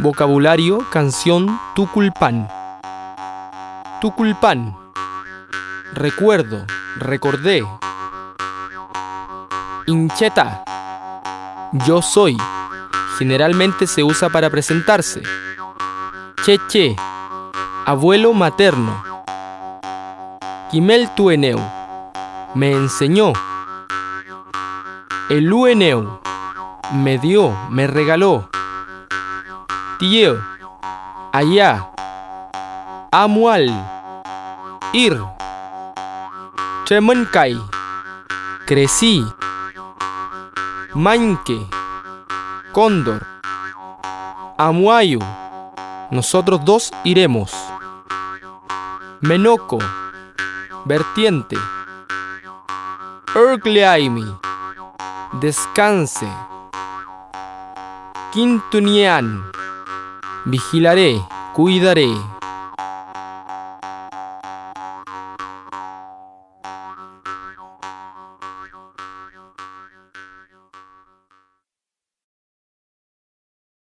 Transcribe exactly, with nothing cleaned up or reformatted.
Vocabulario, canción, tukulpan. Tukulpan. Recuerdo, recordé. Iñche ta. Yo soy. Generalmente se usa para presentarse. Che che. Abuelo materno. Kimeltuenew. Me enseñó. Eluenew. Me dio, me regaló. Tiye. Allá. Amual. Ir. Tremünkay. Crecí. Mañke. Cóndor. Amuayu. Nosotros dos iremos. Menoko. Vertiente. Ürküleaymi. Descanse. Kintuniean. Vigilaré, cuidaré.